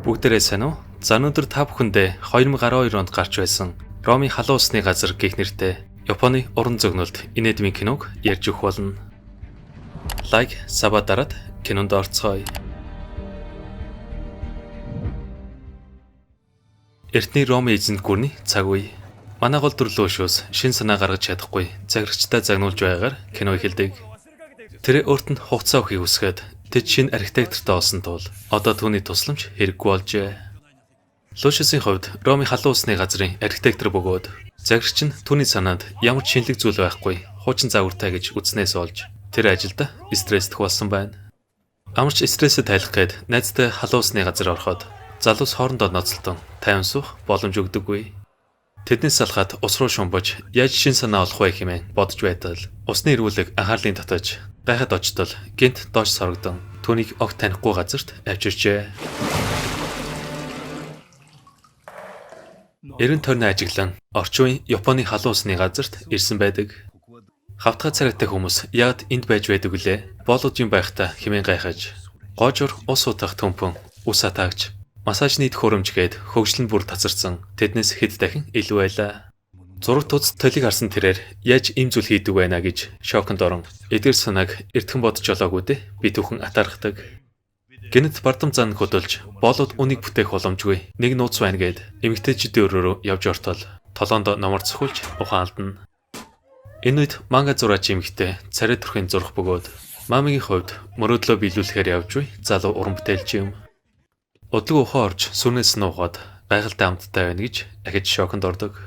Бүгдээрээ сайн уу? За өнөөдөр та бүхэндээ 2012 онд гарч байсан Ромын халуун усны газар гэх нэртэй Японы уран зөгнөлт инэдмийн киног ярьж өгөх болно. Лайк, саба дараад кинонд орцгоё. Эртний Ромын эзэнт гүрний цаг үе. Манай гол дүр Лушус шин санаа гаргаж чадахгүй загирчтай загнуулж байгаагаар кино эхэлдэг. Тэр өөрт нь хугацаа өгөхийг хүсгээд тэд шинэ архитектортой олсон тул одоо түүний тусламж хэрэггүй болжээ. Лушусын хувьд Ромын халуун усны газрын архитектор бөгөөд загирч нь түүний санаанд ямар ч шинэлэг зүйл байхгүй хуучин загвартай гэж үзснээс болж тэр ажилдаа стресстэх болсон байна. Амарч стрессээ тайлах гээд найзтай халуун усны газар ороход залуус хоорондоо ноцолдон тайван суух боломж өгдөггүй. Тэднээс салхаад ус руу шумбаж яаж шин санаа олох вэ хэмээн бодож байтал усны эргүүлэг анхаарлын татаж гайхад очтол гинт доош сорогдон түүнийг огт танихгүй газарт авчирчээ. Эрен тойрны ажиглан орчин үеийн Японы халуун усны газарт ирсэн байдаг. Хавтгай царайтай хүмүүс яагаад энд байж байдаг вүлээ? Боолууд юм байхдаа хэмээн гайхаж гоожор ус утах төмпөн ус атаагч массажны төхөөрөмж гээд хөгжил нь бүр тасарсан тэднээс хэд дахин илүү байлаа. Зураг туц толийг харсан тэрээр яаж ийм зүйл хийдэг байна гэж шоконд орон эдгээр санааг эртхэн бодож олоогүй дээ би түүхэн атаархдаг. Гэнэт бардам зан хөдөлж боолууд үнийг бүтээх боломжгүй нэг нууц байна гэд эмэгтэйчүүдийн өрөөрөө явж ортол толоонд номор цохиулж ухаан алдна. Энэ үед манга зураач эмэгтэй царай төрхийн зурх бөгөөд мамигийн хувьд мөрөөдлөө биелүүлэхээр явж буй залуу уран бүтээлч юм. Удлаг ухаан орж сүрнээс нь угаад гайхалтай амттай байна гэж ахиж шоконд ордог.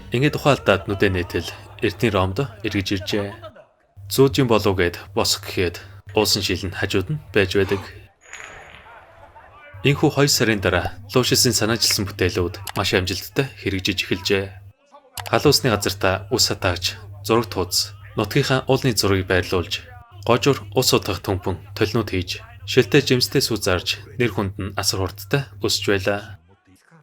Ингээд ухаан алдаад нүдэ нээтэл эртний Ромд эргэж иржээ. Зүүж юм болов гэд босох гэхэд уусан шил нь хажууд нь байж байдаг. Энэхүү 2 сарын дараа Лушисын санаажилсан бүтээлүүд маш амжилттай хэрэгжиж эхэлжээ. Халуун усны газартаа ус хатаагч, зураг тууз, нутгийнхаа уулны зургийг байрлуулж, гожуур ус утгах төмпөн толинууд хийж, шилтэй жимстэй сүү зарж нэр хүнд нь асар хурдтай өсөж байлаа.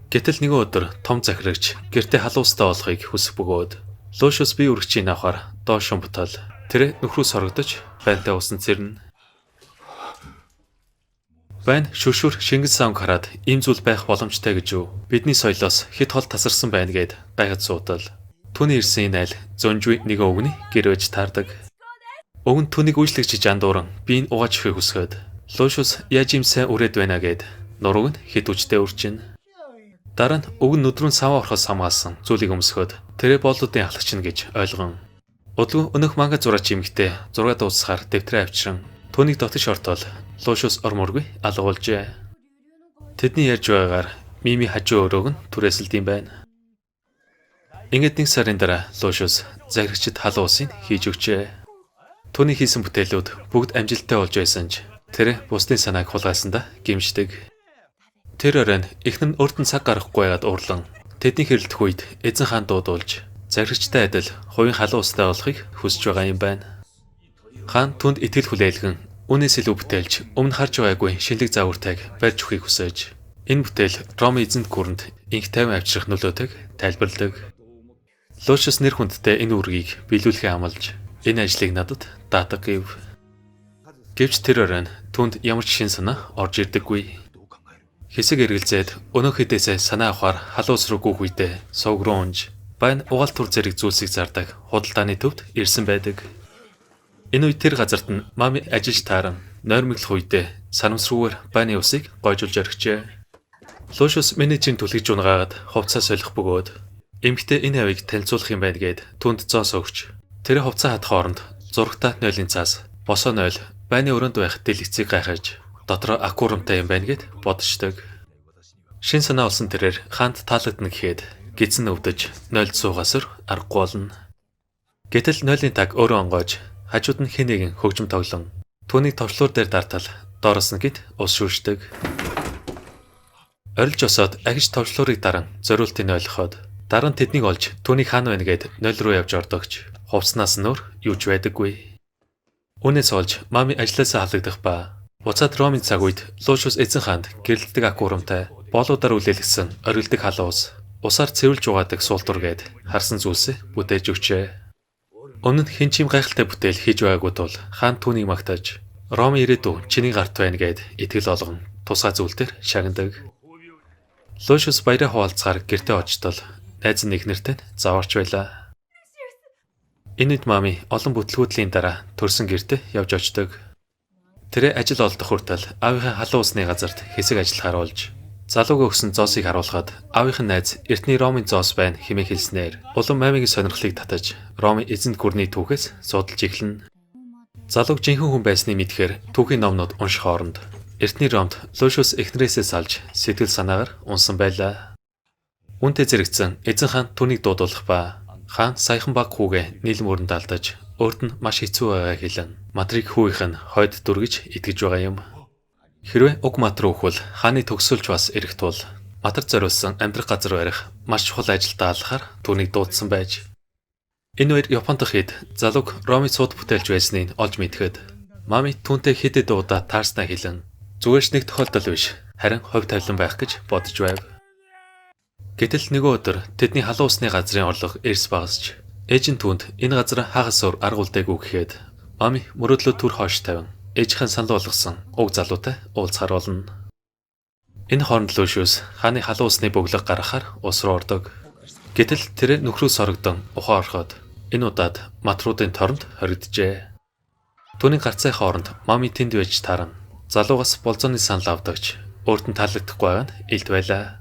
Гэтэл нэгэн өдөр том захирагч гэртээ халуун устай болохыг хүсэх бөгөөд Лушус бие үргчийг авахар доош шумбтал тэр нөхрөө сорогдож байнтай усан цэрнэ. Байн шүршүр шингэн савнг хараад ийм зүйл байх боломжтой гэж юу? Бидний соёлоос хэд хол тасарсан байна гэд гайхаж суудал. Түүний ирсэн энэ айл зөнжгүй нэгэн өвгөний гэр байж таардаг. Өвгөн түүнийг үйлчлэгч жандууран би энэ угааж өгөхийг хүсгээд Лушус яаж ийм сайн үрээд байна гэд нурууг нь хэд үжтэй үрчинэ. Дараа нь өвгөн нүдрүүн саваа орохоос хамгаалсан зүйлийг өмсгөөд тэрэ боолуудын ахлагч нь гэж ойлгон. Удалгүй өнөөх манга зураач эмэгтэй зураг дуусахаар дэвтрээ авчран түүнийг дотож ортол Лушус орморгүй алга болжээ. Тэдний ярьж байгаагаар Мими хажуу өрөөг нь түрээсэлд юм байна. Ингээд нэг сарын дараа Лушус захирагчид халуун усыг хийж өгчээ. Түүний хийсэн бүтээлүүд бүгд амжилттай болж байсан ч тэр бусдын санааг хулгайлсандаа гэмшдэг. Тэр оройн эхнэр нь өөрт нь цаг гаргахгүй байгаад уурлан тэдний хэрэлдэх үед эзэн хаан дуудуулж захирагчтай адил хувийн халуун устай болохыг хүсэж байгаа юм байна. Хаан түнд итгэл хүлээлгэн үүнээс илүү бүтээлч өмнө харж байгаагүй шинэлэг загвартайг барьж өгөхийг хүсэж энэ бүтээл Ром эзэнт гүрэнд инх тайван авчрах нөлөөтэйг тайлбарладаг. Лушус нэр хүндтэй энэ үүргийг биелүүлэхээ амлаж энэ ажлыг надад даатга гэв. Гэвч тэр оройн түнд ямар ч шин санаа орж ирдэггүй. Хэсэг эргэлзээд өнөөх хэдээсээ санаа авахар халуун ус руу гүйх үедээ сувг руу унж байна угаал тур зэрэг зүйлсийг зардаг худалдааны төвд ирсэн байдаг. Энэ үед тэр газарт нь мами ажиллаж тааран нойрмоглох үедээ санамсаргүйгээр байны усыг гойжуулж орхижээ. Лушус менежерийн түлхэж унгаад хувцас солих бөгөөд эмэгтэй энэ хавийг танилцуулах юм байна гэд түнд зоос өгч тэр хувцас хадах оронд зурагтай нойлын цаас босоо нойл байны өрөөнд байх дэлгэцийг гайхаж дотроо аквариумтай юм байна гэд бодчихдог. Шин санаа олсон тэрээр хаанд таалагдана гэхэд гидсэн өвдөж нойлд суугаас аргагүй болно. Гэтэл нойлын таг өөрөө онгойж хажууд нь хэн нэгэн хөгжим тоглон түүнийг товчлуур дээр дартал доороос нь гинт ус шүүшдэг. Орилж босоод ахиж товчлуурыг даран зориултыг ойлгоход дараа нь тэднийг олж түүнийг хаана байна гэд нойл руу явж ордогч хувцснаас нь өөр юу ч байдаггүй. Үүнээс олж мами ажлаасаа халагдах ба буцаад Ромын цаг үед Лушус эзэн хаанд гэрэлтдэг аквариумтай боолуудаар үлээлгсэн орилдог халуун ус усаар цэвэрлж угаадаг суултур гэд харсан зүйлсээ бүтээж өгчээ. Өмнө нь хэн ч юм гайхалтай бүтээл хийж байгаагүй тул хаан түүнийг магтаж Ром ирээдүй чиний гарт байна гэд итгэл олгон тусгай зүйл дээр шагнадаг. Лушиус баяраа хуваалцахаар гэртээ очтол найз нь эхнэртэй нь заваарч байлаа. Энэ үед Мами олон бүтлгүүдлийн дараа төрсөн гэртээ явж очдог. Тэрэ ажил олдох хүртэл аавынхаа халуун усны газарт хэсэг ажиллахаар болж залууг өгсөн зоосыг харуулхад аавынх нь найз эртний Ромын зоос байна хэмээн хэлснээр улам Мамигийн сонирхлыг татаж Ромын эзэнт гүрний түүхээс судалж эхэлнэ. Залууг жинхэнэ хүн байсныг мэдхээр түүхийн номнууд унших хооронд эртний Ромд Лушиус эхнэрээсээ салж сэтгэл санаагаар унсан байлаа. Үүнтэй зэрэгцэн эзэн хаан түүнийг дуудуулах ба хаан саяхан баг хүүгээ нийлэн өрөнд алдаж өөрт нь маш хэцүү байгааг хэлэн матрыг хүүийнх нь хойд дүргэж итгэж байгаа юм. Хэрвээ уг матар үхвэл хааны төгсөлж бас ирэх тул матар зориулсан амьдрах газар барих маш чухал ажил даалгахаар түүнийг дуудсан байж. Энэ хоёр Японд хэд залууг Ромын цууд бүтээлж байсныг олж мэдхэд Мами түүнтэй хэд хэд удаа таарснаа хэлэн зүгээр ч нэг тохиолдол биш харин хувь тавилан байх гэж бодож байв. Гэтэл нэгэн өдөр тэдний халуун усны газрын орлого эрс багасч ээж нь түүнд энэ газар хагас уур арга үлдээгүй гэхэд Мами мөрөөдлөө түр хойш тавин ээжийнхэн санал болгосон уг залуутай уулзахаар болно. Энэ хооронд Лушиус хааны халуун усны бөглөг гаргахаар ус руу ордог. Гэтэл тэр нөхрөө сорогдон ухаан ороход энэ удаад матруудын торонд хоригджээ. Түүний гарцай хооронд Мами тэнд байж таарна. Залуугаас болзооны санал авдагч өөрт нь таалагдахгүй байгаа нь илт байлаа.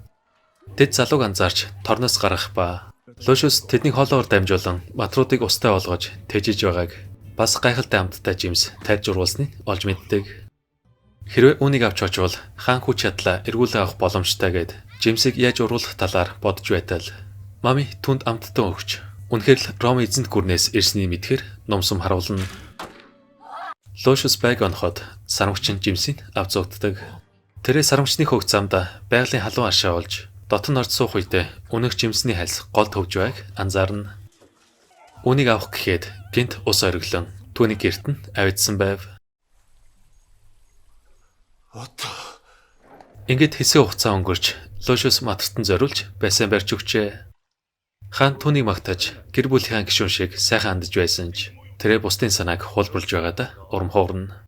Тэд залууг анзаарч торноос гаргах ба Лушиус тэднийг хоолоогоор дамжуулан матруудыг устай болгож тэжиж байгааг бас гайхалтай амттай жимс тайрж уруулсныг олж мэддэг. Хэрвээ үүнийг авч очвол хаан хүч чадлаа эргүүлэн авах боломжтой гэд жимсийг яаж уруулах талаар бодож байтал Мами түнд амттан өгч үнэхээр л Ром эзэнт гүрнээс ирснийг мэдхээр нумсам харуулна. Лушиус байг оноход сармагчин жимсийг авч зугддаг. Тэрээ сармагчны хөг замдаа байгалийн халуун аршаа олж дотн орж суух үедээ үнэх жимсний хальс гол төвж байг анзаарна. Үүнийг авах гэхэд гинт ус ориглон түүний гэрт нь авидсан байв. Ингээд хэсэг хугацаа өнгөрч Лушиус матартан зориулж байсан барьж өгчээ. Хаан түүнийг магтаж гэр бүлийнхаа гишүүн шиг сайхан хандаж байсан ч тэрэ бусдын санааг хулбарлж байгаадаа урам хуурна.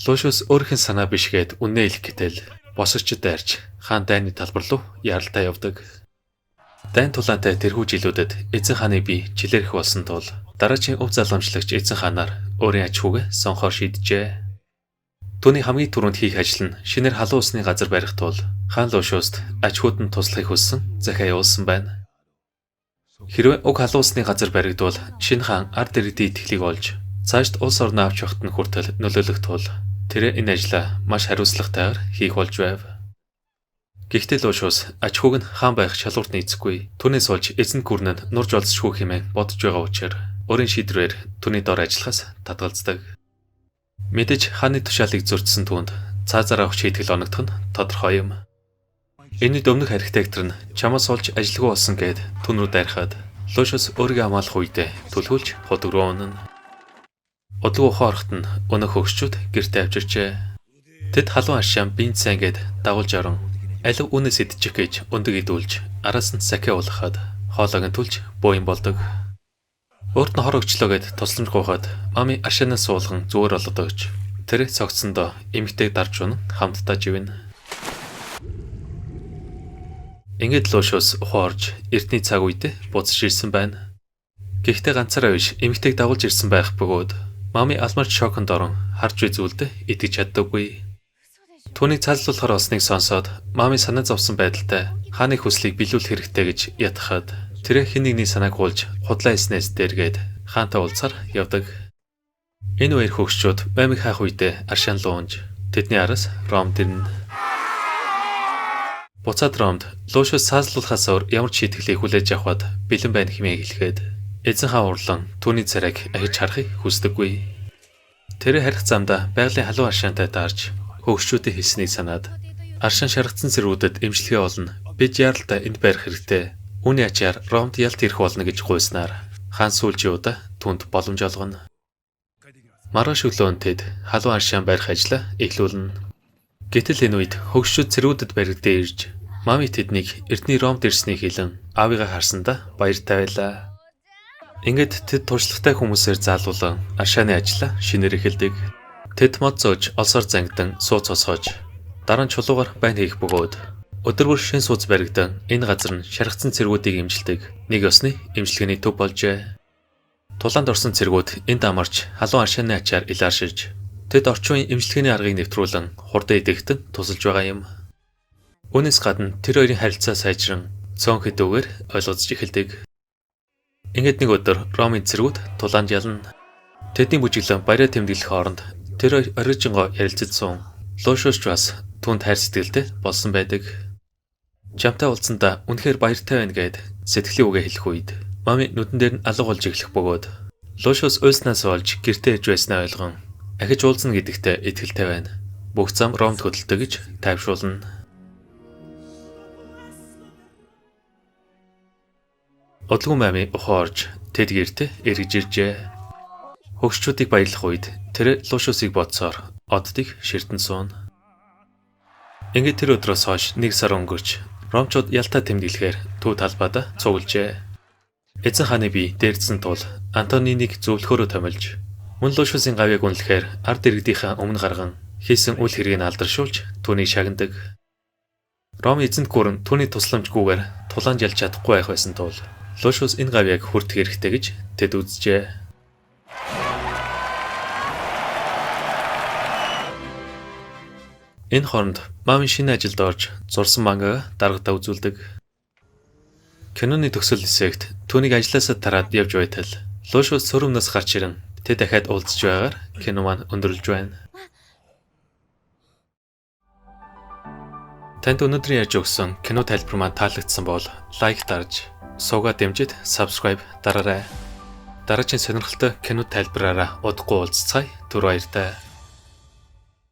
Лушиус өөрийнх нь санаа биш гээд үннээ хэлэх гэтэл босогчд дайрч хаан дайны талбар руу яралтай явдаг. Дайн тулаантай тэрхүү жилүүдэд эзэн хааны бие чилээрэх болсон тул дараачийн өв залгамжлагч эзэн хаанаар өөрийн аж ахуйг сонхоор шийджээ. Түүний хамгийн түрүүнд хийх ажил нь шинээр халуун усны газар барих тул хаан Лушиуст аж ахуйд нь туслахыг хүссэн захиа явуулсан байна. Хэрвээ уг халуун усны газар баригдвал шинэ хаан ард иргэдийн итгэлийг олж цаашд улс орноо авч явахад нь хүртэл нөлөөлөх тул тэрэ энэ ажлаа маш хариуцлагатайгаар хийх болж байв. Гэхдээ Лушиус аж ахуйг нь хаан байх шалгуурт нийцэхгүй. Түүнээс болж эзэнт гүрэн нь нурж олзчгүй хэмээн бодож байгаа учраас өөрийн шийдвэрээр түүний дор ажиллахаас татгалздаг. Мэдээж хааны тушаалыг зөрчсөн түүнд цаазаар авах шийтгэл оногдох нь тодорхой юм. Энэ үед өмнөх архитектор нь чамаас олж ажилгүй болсон гэд түн рүү дайрахад Лушиус өөрийгөө хамгаалах үедээ түлхүүлж худаг руу унана. Удалгүй ухаан ороход нь өнөөх хөгшчүүд гэртээ авчирчээ. Тэд халуун аршаан биеийн сайн гэд дагуулж орон алив үнээс идчих гэж өндөг идүүлж араас нь сакэ уулгахад хоолойг нь түлж боо юм болдог. Өөрт нь хор өгчлөө гэд тусламж гуйхад Мами аршаанаас суулган зүгээр олгодогч тэр цогцсондоо эмэгтэйг дарж унан хамтдаа живнэ. Ингээд Лушиус ухаан орж эртний цаг үедээ буцаж ирсэн байна. Гэхдээ ганцаараа биш эмэгтэйг дагуулж ирсэн байх бөгөөд Мами алмарч шоконд орон харж буй зүйлдээ итгэж чаддаггүй. Түүнийг цаазлуулахар олсныг сонсоод Мами санаа зовсон байдалтай хааны хүслийг биелүүлэх хэрэгтэй гэж ятгахад тэрэ хэн нэгний санааг хуулж худлаа хийснээс дэргээд хаантай уулзахар явдаг. Энэ үеэр хөгшчүүд Мамиг хайх үедээ аршаан руу унж тэдний араас Ромд ирнэ. Буцаад Ромд Лушиус цаазлуулахаас өөр ямар ч шийтгэлийг хүлээж авахад бэлэн байна хэмээн хэлэхэд эзэн хаан урлан түүний царайг ахиж харахыг хүсдэггүй. Тэр харих замдаа байгалийн халуун аршаантай таарч хөгшчүүдийн хэлснийг санаад аршаан шаргацсан цэргүүдэд эмчилгээ олно. Бид яаралтай энд барих хэрэгтэй. Үүний ачаар Ромд ялт ирэх болно гэж гуйснаар хаан сүүлчийн удаа түүнд боломж олгоно. Маргааш өглөө тэд халуун аршаан барих ажлаа эхлүүлнэ. Гэтэл энэ үед хөгшчүүд цэргүүдэд баригдээ ирж Мами тэднийг эртний Ромд ирснийг хэлэн аавыгаа харсандаа баяртай байлаа. Ингээд тэд туршлагатай хүмүүсээр заалуулан аршааны ажлаа шинээр эхэлдэг. Тэд мод зөөж олсоор зангидан сууц босгож дараа нь чулуугаар байна хийх бөгөөд өдөр бүр шин сууц баригдан энэ газар нь шаргацсан цэргүүдийг эмчилдэг нэг ёсны эмчилгээний төв болжээ. Тулаанд орсон цэргүүд энд амарч халуун аршааны ачаар илааршиж тэд орчин үеийн эмчилгээний аргыг нэвтрүүлэн хурдан идэгтэн тусалж байгаа юм. Үүнээс гадна тэр хоёрын харилцаа сайжран цөөн хэдүүгээр ойлгоцож эхэлдэг. Ингээд нэг өдөр Ромын цэргүүд тулаанд ялна. Тэдний бүжиглэн баяраа тэмдэглэх хооронд тэр хоёр оройжингоо ярилцаж суун. Луушууч бас түүнд хайр сэтгэлтэй болсон байдаг. Чамтай уулзсандаа үнэхээр баяртай байна гэд сэтгэлийн үгээ хэлэх үед Мами нүдэн дээр нь алга болж эхлэх бөгөөд Луушуус уйлснаас болж гэртээ ирж байснаа ойлгон ахиж уулзна гэдэгтээ итгэлтэй байна. Бүх зам Ромд хөдөлтөө гэж тайвшруулна. Удалгүй Мами ухаан орж тэд гэртээ эргэж иржээ. Хөгшчүүдийг баярлах үед тэр Луушуусыг бодсоор оддыг ширтэн сууна. Ингээд тэр өдрөөс хойш нэг сар өнгөрч Ромчууд ялтаа тэмдэглэхээр төв талбайд цуглажээ. Эзэн хааны бие дээрдсэн тул Антониныг зөвлөхөөрөө томилж мөн Луушусын гавьяаг үнэлэхээр ард иргэдийнхээ өмнө гарган хийсэн үйл хэргийг нь алдаршуулж түүнийг шагнадаг. Ром эзэнт гүрэн түүний тусламжгүйгээр тулаанд ялж чадахгүй байх байсан тул Луушус энэ гавьяаг хүртэх хэрэгтэй гэж тэд үзжээ. Энэ хооронд Мами шинэ ажилд орж зурсан мангага даргадаа үзүүлдэг. Киноны төгсгөл хэсэгт түүнийг ажлаасаа тараад явж байтал Луушус сөрөмнөөс гарч ирэн тэд дахиад уулзж байгаагаар кино маань өндөрлөж байна. Танд өнөөдрийн ярьж өгсөн кино тайлбар маань таалагдсан бол лайк дарж, сувгаа дэмжиж subscribe дараарай. Дараагийн сонирхолтой кино тайлбараараа удахгүй уулзцгаая. Түр баяртай.